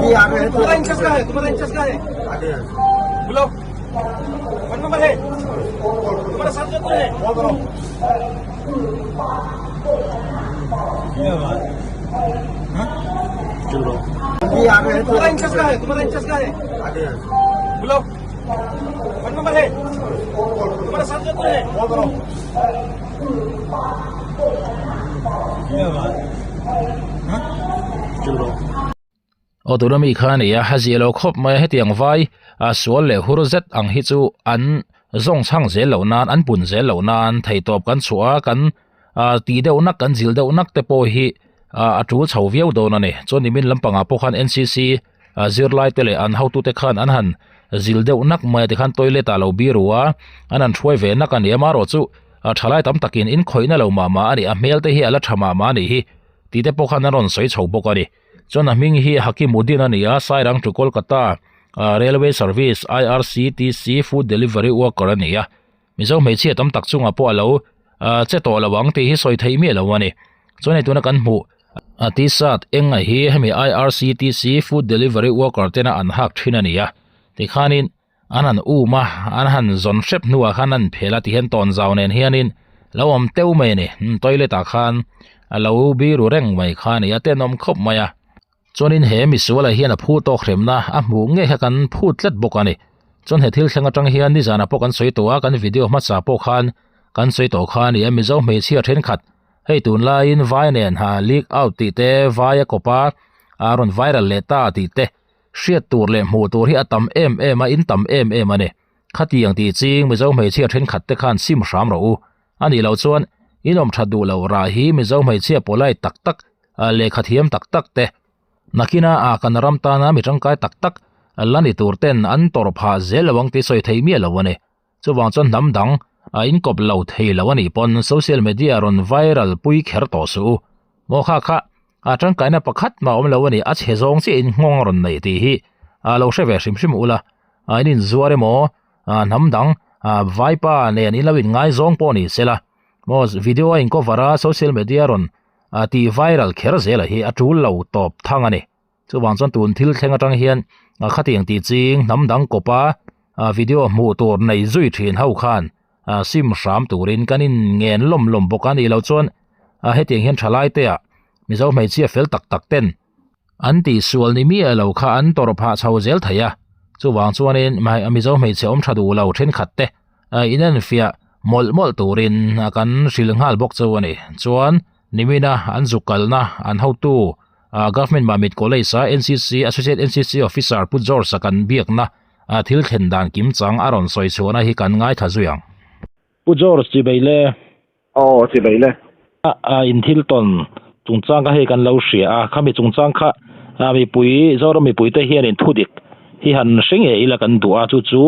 तुम्हारा इंचार्ज कहाँ है तुम्हारा इंचार्ज कहाँ है बुलाओ वन नंबर है तुम्हारा साथ जो कौन है तुम्हारा इंचार्ज कहाँ है तुम्हारा इंचार्ज कहाँ है बुलाओ वन नंबर है तुम्हारा साथ जो कौन है Aw tuna mi kha a ni a, a zia lo khawp mai a, hetiang vai a sual leh hur zet ang hi chu an zawng chhang zel loh nan an pun zel loh nan theihtawp kan chhuah a kan ah tih deuh nak kan zil deuh nak te pawh hi ah a tul chho viau dawn a ni chuan nimin lampangah pawh khan N C C ah zirlai te leh an hotute khan an han zil deuh nak mai a tikhan toilet ah lo biru a an han hruai ve nak a ni amaherawhchu ah thalai tam takin in khawihna lo mah mah a ni a hmel te hi a la tha mah mah a nih hi tih te pawh khan an rawn sawi chho bawk a ni. Chuan a hming hi Hakimuddin a ni a, Sairang to Kolkata ah Railway Service IRCTC Food Delivery Worker a ni a. Mizo hmeichhia tam tak chungah pawh a lo ah che tawh lo ang tih hi sawi theih miah lo a ni. Chuan hei tuna kan hmuh a t-shirt eng a hi hemi IRCTC Food Delivery Worker tena an hak thin a ni a. Tikhanin an han um a, an han zawn hrep hnuah khan an phel a tihian tawnzau nen hianin lo awm teuh mai a ni toilet ah khan a lo biru reng mai kha a ni a tenawm khawp mai a chuanin he misual ah hian a phu tawk hremna a hmuh ngei kha kan phut tlat bawk a ni chuan he thil thleng atang hian nizanah pawh kan sawi tawh a kan video hmasa pawh khan kan sawi tawh kha a ni a mizo hmeichhia thenkhat hei tunlaiin vai nen ha leak out tih te vai a kawp a a rawn viral leh ta tih te. Hriat tur leh hmuh tur hi a tam em em a, in tam em em a ni. Khatiang tih ching Mizo hmeichhia thenkhat te khan sim hram rawh u. A nih loh chuan in awm that duh loh rah hi Mizo hmeichhia polite tak tak, lehkha thiam tak tak te, nakina a kan ram tana mi tangkai tak tak la ni tur ten an tawrh phah zel lo ang tih sawi thei miah lo a ni. Chuvang chuan hnam dang a inkawp lo thei lo a nih pawn social media rawn viral pui kher tawh suh u. Maw kha kha a tangkaina pakhat mah awm lo a ni, a chhe zawng chiah in nghawng a rawn nei tih hi a lo hre ve hrim hrim ula. A in inzuar emaw hnam dang vaipa nen in lo inngaizawng pawh ni sela maw video a in cover a social media rawn tih viral kher zel a hi a tul lo tawp thang a ni. Chuvang chuan tun thil thleng atang hian khatiang tih ching hnam dang kawpa video hmuh tur nei zui thin ho khan sim hram turin kan in ngen lawm lawm bawk a nih loh chuan hetiang hian thalai te ah Mizo hmeichhia fel tak tak ten an tihsual ni miah lo kha an tawrh phah chho zel thei a, chuvang chuanin Mizo hmeichhe awm tha duh lo thenkhat te inenfiah mawlh mawlh turin kan hrilh nghal bawk chu a ni. Chuan nimina an zuk kalna an hotu Government Mamit College a NCC Associate NCC Officer Pu George a kan biakna thil thlen dan kim chang a rawn sawi chhuahna hi kan ngaithla zui ang. Pu George chibei le. Aw chibei le. A in thil tawn chungchang kha hei kan lo hria a, khami chungchang kha mipui Zoram mipuite hianin thudik hi han hre ngei ila kan duh a, chu chu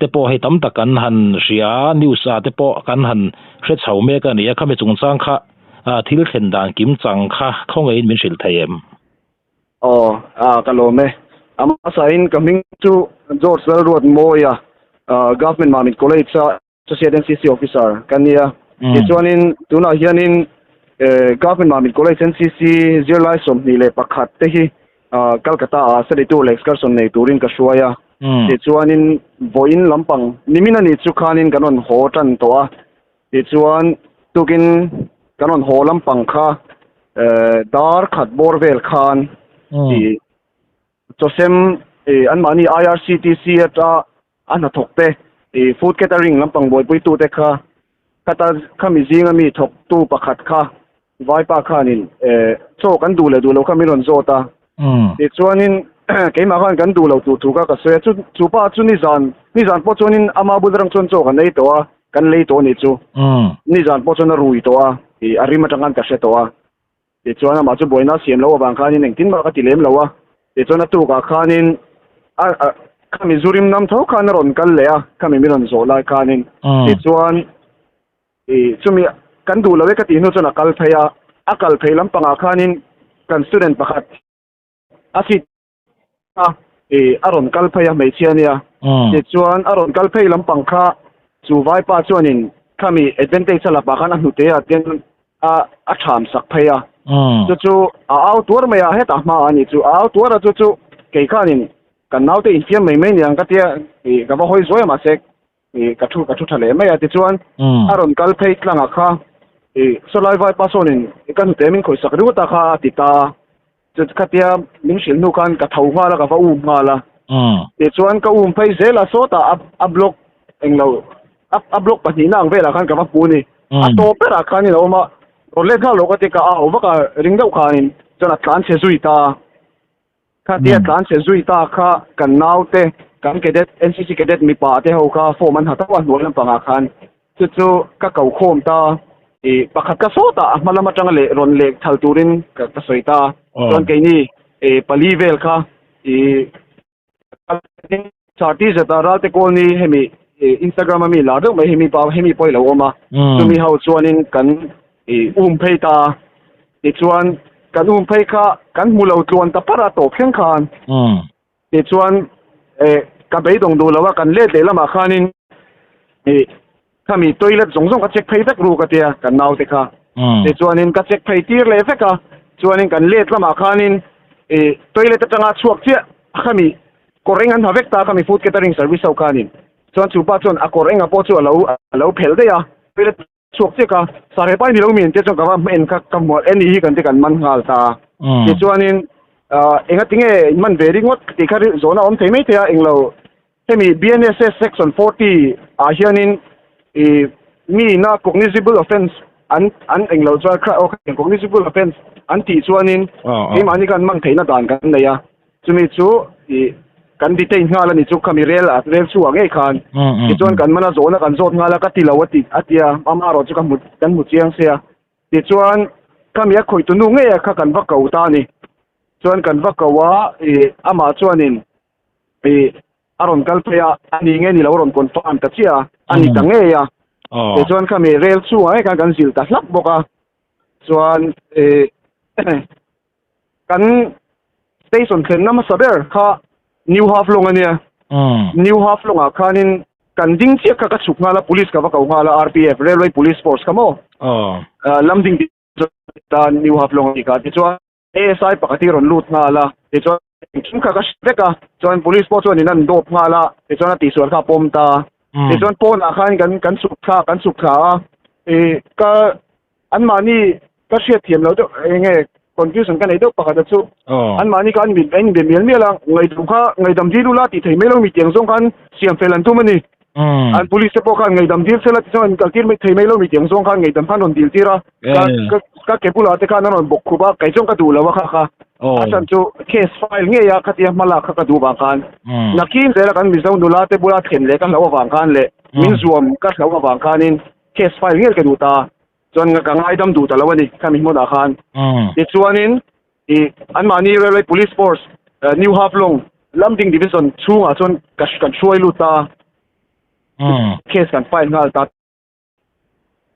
te pawh hei tam tak kan han hria a, news ah te pawh kan han hre chho mek a ni a, khami chungchang kha Ah, thil thlen dan kim chang kha khawngaihin min hrilh thei em? Aw, ah, ka lawm e. A hmasain ka hming chu George Lalruatmawia, ah, Government Mamit College a Associate NCC Officer ka nia. Tichuanin tunah hianin eh, Government Mamit College NCC zirlai 21 te hi ah, Calcutta ah study tour leh excursion nei turin ka hruai a. Tichuanin vawiin lampang nimin a nih chu khanin kan rawn haw tan tawh a. Tichuan tukin kan rawn haw lampang kha dar khat bawr vel khan i chawsem i anmahni IRCTC ata a hnathawk te i food catering lampang buaipuitu te kha khata khami zinga mi thawktu pakhat kha Vaipa khanin chaw kan duh leh duh lo kha min rawn zawt a. Tichuanin keimah khan kan duh lo tur thu kha ka sawi a. Chu chu pa chu nizan nizan pawh chuanin ama bul atang chuan chaw kan ei tawh a, kan lei tawh a nih chu. Nizan pawh chuan a rui tawh a, ih a rim atang khan ka hre tawh a. Tichuan amah chu buaina a siam loh avang khanin engtin mah ka ti lem lo a. Tichuan a tukah khanin a khami zu rim nam tho khan a rawn kal leh a, khami min rawn zawh lai khanin. Tichuan. I chumi kan duh lo e ka tih hnu chuan a kal phei a, a kal phei lampangah khanin kan student pakhat a seat a i a rawn kal phei a hmeichhia ania tichuan a rawn kal phei lampang kha chu vaipa chuanin khami advantage a lapah khan a hnute ah ten a a ṭham sak phei a. Chu chu a au tuar mai a, hetah hma a ni chu a au tuar a chu chu kei khanin kan naute infiam mai mai niang ka tia ih ka va hawi zuai a mahse ih ka thu ka thu tha leh mai a tichuan a rawn kal phei tlangah kha ih sawlai vaipa sawnin ka hnute min khawisak ringawt a kha a ti ta a. Chu khatia min hrilh hnu khan ka tho nghal a, ka va um nghal a. Tichuan ka um phei zel a, sawtah a a block englo a a block pahnihna ang velah khan ka va hmu a ni. A tawp berah khanin a awm a, rawn let nghal lo ka ti ka au vak a, ring deuh khanin chuan a tlan chhe zui ta a. Khatia tlan chhe zui ta kha kan naute, kan cadet, NCC cadet mipa te ho kha form an ha tho a hnuai lampangah khan. Chu chu ka ko khawm ta i pakhat ka sawt a, a hma lam atanga leh rawn leh thal turin ka ka sawi ta. Chuan keini i pali vel kha i Charti zeta Ralte Kawlni hemi i Instagram a mi lar deuh mai hemi pa hemi pawh i lo awm a, chumi ho chuanin kan i um phei ta. Tichuan kan um phei kha kan hmu lo tluan ta par a tawp thleng khan. Tichuan eh ka beidawng duh lo a, kan let leh lamah khanin ih khami toilet zawng zawng ka check phei vek ru ka tia kan naute kha. Tichuanin ka check phei tir leh vek a, chuanin kan let lamah khanin ih toilet atanga chhuak chiah khami kawr eng an ha vek ta khami food catering service ho khanin. Chuan chu pa chuan a kawr enga pawh chu a lo a lo phelh daih a, toilet chhuak chiak a, sar hepa hi ni lo mi ente chuan ka va en kha ka hmuh a, ni hi kan te kan man nghal ta a. Tichuanin enga tinge in man ve ringawt tih kha zawhna a awm thei mai thei a, englo hemi BNSS section 40 ah hianin ih mi ina cognizable offence an an englo chuan cognizable offence an tih chuanin keimahni khan man theihna dan kan nei a. Chumi chu ih kan detain nghal a ni chu khami rel a rel chhuah ngei khan tichuan kan mana zawhna kan zawt nghal a ka ti lo a ti a tia ama erawh chu ka hmu kan hmu chiang sia tichuan khami a khawih tunu ngei a kha kan va ko ta a ni chuan kan va ko a ih amah chuanin ih a rawn kal phei a a ni nge ni lo a rawn confirm ta chiah a a ni ta ngei a tichuan khami rel chhungah ngei khan kan zilh ta hlap bawk a chuan ih Kan station thlenna hmasa ber kha New Haflong a nia. New Haflong ah khanin kan ding chiah kha ka chhuk nghal a, police ka va ko nghal a, RPF, Railway Police Force kha maw? Lamding ta New Haflong a nih kha. Tichuan ASI pakhat hi rawn lut nghal a, tichuan engkim kha ka hre vek a, chuan police pawh chuan in an dawp nghal a, tichuan a tihsual kha a pawm ta. Tichuan pawnah khan kan kan chhuk thla kan chhuk thla a, ih ka Anmahni ka hriat thiam loh deuh eng nge confusion ka nei deuh pakhat a chu anmahni kha an inbe mial mial a, ngaihdam kha ngaihdam dil ula tih thei mai lo mi tiang zawng khan siam fel an tum a ni. An police te pawh khan ngaihdam dil sela ti chuan an kal tir mai thei mai lo mi tiang zawng khan ngaihdam khan rawn dil tir a, ka ka ke bulah te khan an rawn bawk khup a, kei chuan ka duh lo a kha kha a chhan chu case file ngei a khatia hma lak kha ka duh vang khan nakin zela kan Mizo nula te bula thlen leh ka hlauh avang khan leh min zuam ka hlauh avang khanin Case file ngei ka duh ta chuan ka ngaidam duh ta lo a ni khami hmunah khan. Tichuanin ih anmahni Railway Police Force New Haflong Lamding Division chhungah chuan ka kan hruai lut ta case kan file nghal ta.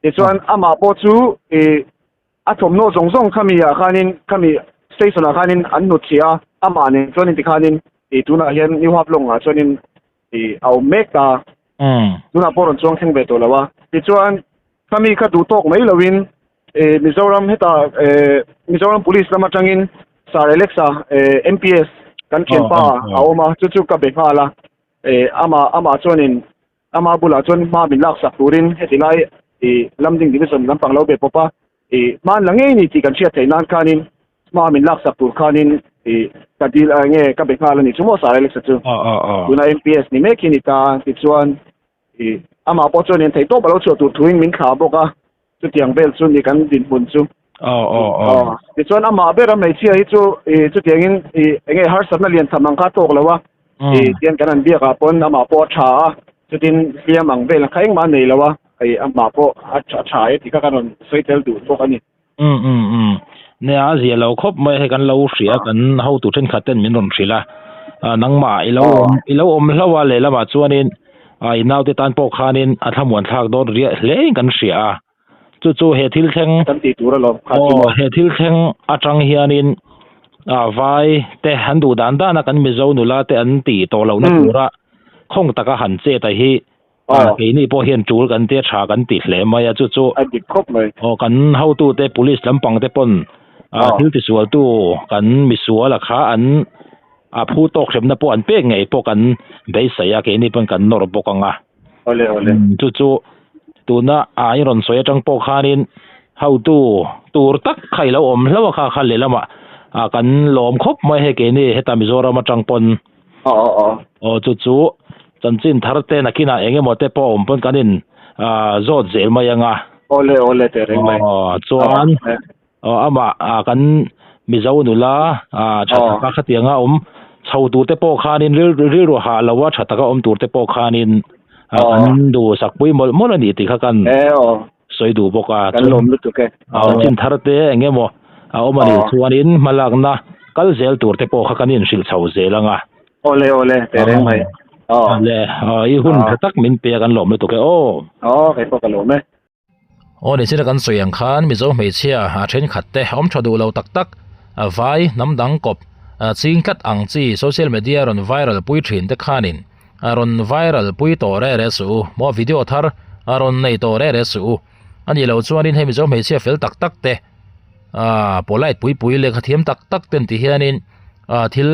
Tichuan amah pawh chu ih a thawmhnaw zawng zawng khami ah khanin khami station ah khanin an hnutchhiah a, amah nen chuanin tikhanin ih tunah hian New Haflong ah chuanin ih a awm mek ta. Tunah pawh rawn chuang thleng ve tawh lo a. Tichuan, khami kha duh tawk mai loin ih Mizoram heta eh Mizoram Police lam atangin Sir Alexa eh MPS kan thianpa a awm a, chu chu ka be nghal a. Eh amah amah chuanin ama bulah chuan hma min laksak turin heti lai ih Lamding Division lampang lo be pawp a. Ih hman la ngei ni tih kan hriat theih nan khanin hma min laksak tur khanin ih ka dil a nge ka be nghal a ni chu maw Sir Alex-a chu. Tuna MPS ni mek hi ni ta tichuan ih amah pawh chuan in theihtawp a lo chhuah tur thuin min thlah bawk a chutiang vel chu ni kan dinhmun chu. Tichuan amah ber a hmeichhia hi chu ih chutiangin ih enge harsatna lian tham ang kha a tawk lo a ih tian kan han biakah pawn amah pawh a tha a chutin hliam ang vel kha engmah a nei lo a. Hei amah pawh a tha tha e tih kha kan rawn sawi tel duh bawk a ni. Um um um. Nia a zia lo khawp mai hei kan lo hria kan hotu thenkhat ten min rawn hrilh a. Ah nangmah i lo awm i lo awm hlauh a lehlamah chuanin ah i naute tan pawh khanin a thlamuan thlak dawn riah hle in kan hria a. Chu chu he thil thleng Kan tih tur alawm kha chu maw. Aw he thil thleng atang hianin ah vai te an duh dan dan a kan Mizo nula te an tih tawh lohna tura khawng taka han chet a hi Aw. Keini pawh hian tul kan tia tha kan ti hle mai a, chu chu. A dik khawp mai. Aw, kan hotute police lampang te pawn. Thil tisualtu kan misuala kha an a phu tawk hremna pawh an pek ngei pawh kan beisei a, keini pawn kan nawr bawk ang a. Awle awle. Chu chu tuna a i rawn sawi atang pawh khanin hotu tur tak kha i lo awm hlauh a kha kha lehlamah kan lawm khawp mai hei keini heta Mizoram atang pawn. Aw aw aw. Aw chu chu chanchin thar te nakinah eng emaw te pawh awm pawn kan in zawt zel mai ang a. Awle awle teh reng mai. Aw chuan aw amah kan Mizo nula tha taka khatianga awm chho tur te pawh khanin rilru hah lo a tha taka awm tur te pawh khanin kan duhsak pui mawlh mawlh a ni tih kha kan sawi duh bawk a. Kan lawm lutuk e. Chanchin thar te eng emaw a awm a nih chuanin hmalakna kal zel tur te pawh kha kan inhrilh chho zel ang a. Awle awle teh reng mai. Awle i hun tha tak min pe a kan lawm lutuk e aw. Aw kei pawh ka lawm e. Aw ni china kan sawi ang khan Mizo hmeichhia a thenkhat te awm tha duh lo tak tak vai hnam dang kawp ching tlat ang chi social media rawn viral pui thin te khanin a rawn viral pui tawh reh reh suh u maw video thar a rawn nei tawh reh reh suh u a nih loh chuanin hei Mizo hmeichhia fel tak tak te ah polite pui pui lehkha thiam tak tak ten ti hianin ah thil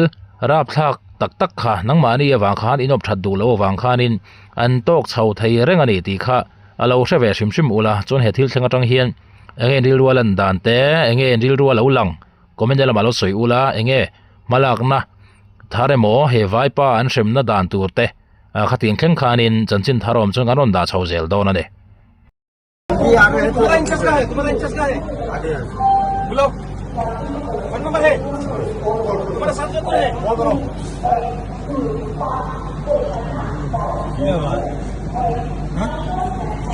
rapthlak tak tak kha nangmahni avang khan inawp that duh loh avang khanin an tawk chho thei reng a ni tih kha a lo hre ve hrim hrim ula chuan he thil thleng atang hian enge rilru a lan dan te enge rilru a lo lang comment lamah lo sawi ula enge hmalakna thar emaw he vaipa an hremna dan tur te ah khatiang thleng khanin chanchin thar awm chuan kan rawn dah chho zel dawn a ni.